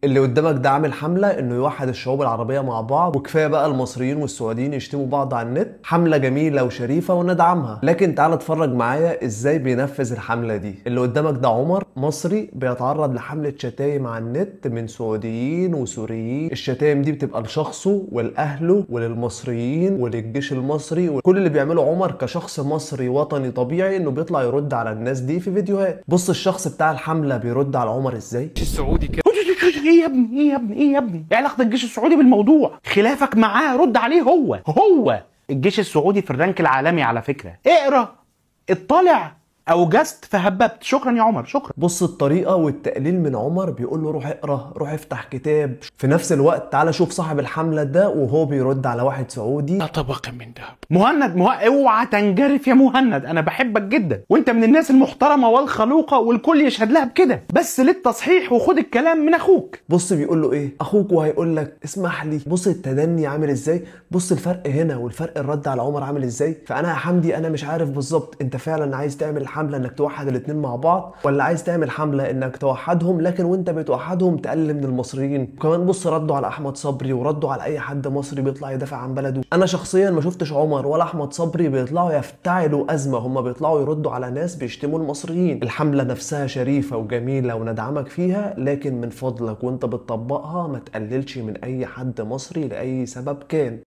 اللي قدامك ده عامل حملة انه يوحد الشعوب العربية مع بعض، وكفاية بقى المصريين والسعوديين يشتموا بعض على النت. حملة جميلة وشريفة وندعمها، لكن تعال اتفرج معايا ازاي بينفذ الحملة دي. اللي قدامك ده عمر، مصري بيتعرض لحملة شتايم على النت من سعوديين وسوريين. الشتايم دي بتبقى لشخصه ولأهله وللمصريين وللجيش المصري، وكل اللي بيعمله عمر كشخص مصري وطني طبيعي انه بيطلع يرد على الناس دي في فيديوهات. بص الشخص بتاع الحملة بيرد على عمر ازاي. السعودي كده ايه يا ابني ايه يا ابني ايه يا ابني؟ ايه علاقة الجيش السعودي بالموضوع؟ خلافك معاه رد عليه هو. هو الجيش السعودي في ال rank العالمي على فكرة. اقرا، اطلع، اوجزت فهببت. شكرا يا عمر، شكرا. بص الطريقة والتقليل من عمر، بيقول له روح اقرا، روح افتح كتاب. في نفس الوقت تعالى شوف صاحب الحملة ده وهو بيرد على واحد سعودي. طبق من ذهب. مهند اوعى تنجرف يا مهند، انا بحبك جدا وانت من الناس المحترمة والخلوقه والكل يشهد لها بكده، بس للتصحيح وخد الكلام من اخوك. بص بيقول له ايه؟ اخوك، وهيقول لك اسمح لي. بص التدني عامل ازاي، بص الفرق هنا والفرق الرد على عمر عامل ازاي. فانا يا حمدي انا مش عارف بالظبط انت فعلا عايز تعمل حملة انك توحد الاثنين مع بعض، ولا عايز تعمل حملة انك توحدهم لكن وانت بتوحدهم تقلل من المصريين. وكمان بص ردوا على احمد صبري وردوا على اي حد مصري بيطلع يدافع عن بلده. انا شخصيا ما شفتش عمر ولا احمد صبري بيطلعوا يفتعلوا ازمة، هم بيطلعوا يردوا على ناس بيشتموا المصريين. الحملة نفسها شريفة وجميلة وندعمك فيها، لكن من فضلك وانت بتطبقها ما تقللش من اي حد مصري لاي سبب كان.